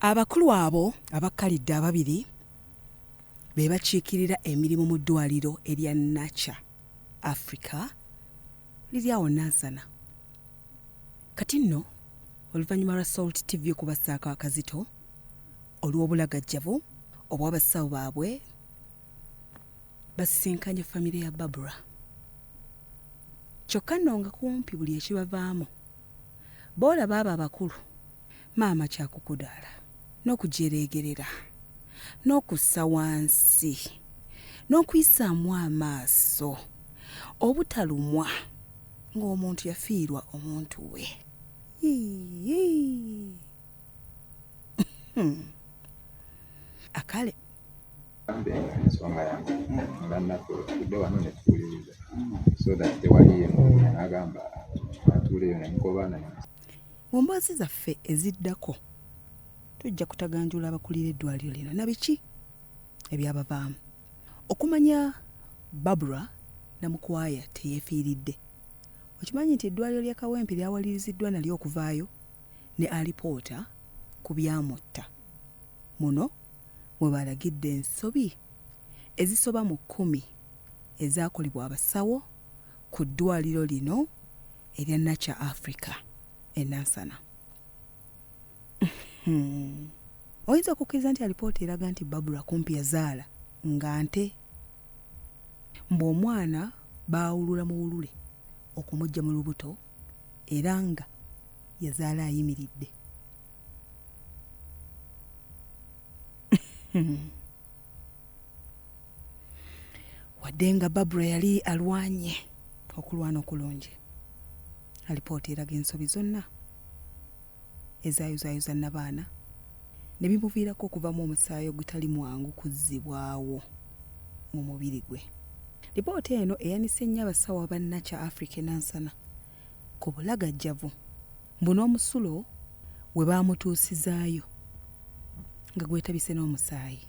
Abakulu abo abakkalidde ababiri be bakiikirira emirimu mu ddwaliro erya Nacha Africa liri awo Nansana. Kati nno oluvannyuma lwa Salt TV okubassaako akazito olw'obulagajjavu obw'abasawo baabwe basisinkanye famire ya Barbara. Kyokka nno nga kumpi buli ekibavaamu boolaba abo abakulu maama kyakukudaala n'okujereegerera n'okussa wansi n'okuyisaamu amaaso obutalumwa ng'omuntu yafiirwa omuntu we. Yiiyi. Akale. Gambe ensonga yange ne bannaffe otudde wano ne tuwuliriza so that tewali yemulugunya n'agamba atuuleyo ne mugobaana ne Mu mboozi zaffe eziddako tujja kutaganjula abakulira eddwaliro lino na biki ebyabavaamu. Okumanya Barbara Namukwaya teyeefiiridde. Okimanyi nti eddwaliro ly'e Kawempe lyawaliriziddwa nalyo okuvaayo ne alipoota ku byamutta. Muno mwe balagidde ensobi ezisoba mu kkumi ezaakolebwa abasawo ku ddwaliro lino erya Nacha Africa e Nansana. Oyinza okukkiriza nti alipoota eraga nti Barbara kumpi yazaala nga nte mbu omwana baawulula muwulule okumuggya mu lubuto era nga yazaala ayimiridde. Wadde nga Barbara yali alwanye okulwana okulungi, alipoota eraga ensobi zonna ezaayuzaayuza nnabaana ne bimuviirako okuvamu omusaayi ogutali mwangu kuzzibwawo mu mubiri gwe. Lipoota eno eyanise nnyo abasawo aba Nacha Africa e Nansana ku bulagajjavu mbu n'omusulo we baamutuusizaayo nga gwetabise n'omusaayi.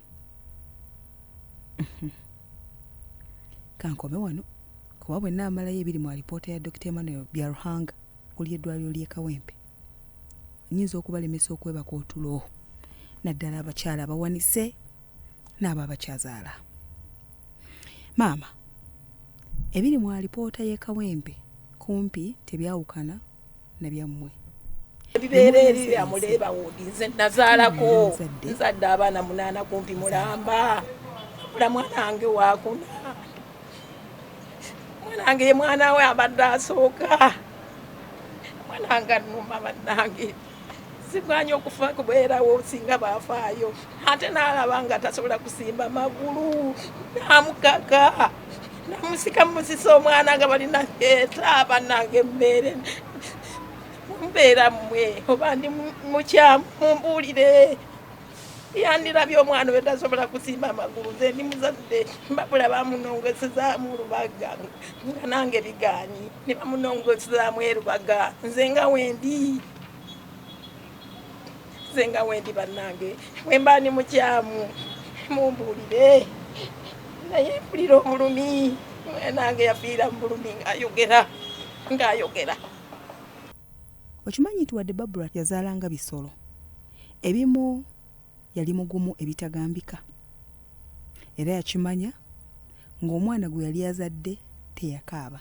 Kankome wano kuba bwe nnaamalayo ebiri mu alipoota ya Dokita Emmanuel Byaruhanga okuli eddwaliro ly'e Kawempe nnyinza okubalemesa okwebaka otulo naddala abakyala abawanise n'abo abakyazaala. Maama, ebiri mu alipoota y'e Kawempe kumpi tebyawukana na byammwe. Ebibeera eri byamuleeba wuudi nze nazaalako nzadde abaana munaana kumpi mulamba bula mwana wange wakuna mwana wange ye mwana we abadde asooka mwana wange annuma bannange sigwanya okufa kubeerawo singa bafaayo ate n'alaba nga tasobola kusimba magulu n'amukaka namusika musisa omwana nga balina eta bannange mbeere mbeera mmwe oba ndi mukyamu mumbuulire yandirabye omwana oyo tasobola kusimba amagulu nze ndi muzadde mbabula bamunongosezaamu lubaga nga nange bigaanyi ne bamunongosezaamu erubaga nze nga wendi nze nga wendi bannange bwe mba ndi mukyamu mumbuulire naye mpulira obulumi nange yafiira mu bulumi ng'ayogera ng'ayogera. Okimanyi nti wadde Barbara yazaalanga bisolo, ebimu yali mugumu ebitagambika era yakimanya ng'omwana gwe yali azadde teyakaaba.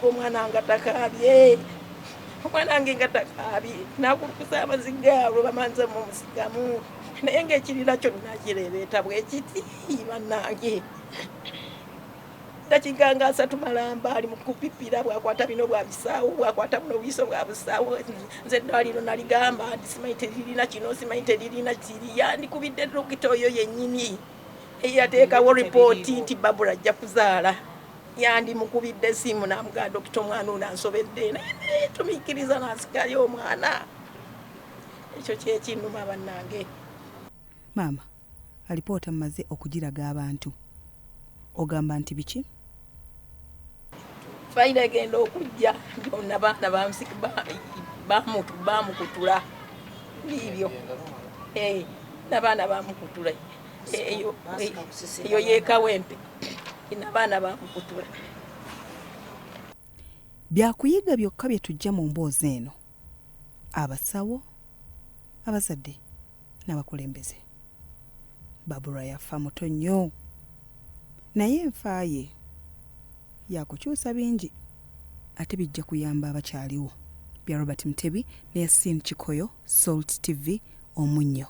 Omwana nga takaabye, omwana wange nga takaabye, nakulukusa amaziga olwo bamanze mumusigamu naye ng'ekirira kyonna kireebeeta bwe kiti bannange. Dakiika nga asatu malamba ali mu kupipira bwakwata bino bwabisaawo bwakwata buno obuyiso bwabusaawo nze eddwaliro naligamba nti simanyi teririna kino simanyi teririna kiri yandikubidde dokita oyo yennyini eyateekawo ripooti nti Babura ajja kuzaala yandimukubidde esiimu n'amugamba dokita omwana ono ansobedde naye netumiikiriza n'asikayo omwana ekyo kyekinnuma bannange. Maama alipoota mmaze okugiraga abantu ogamba nti biki? Fayiro egenda okujja byonna baana bamukutula biibyo nabaana bamukutula eyo yekawempe nabaana bamukutula. Byakuyiga byokka bye tujja mu mboozi eno abasawo, abazadde N'abakulembeze. Babura yafa muto nnyo naye enfa ye yakukyusa bingi ate bijja kuyamba abakyaliwo. Bya Robert Mutebi ne Yasin Kikoyo, Salt TV, Omunnyo.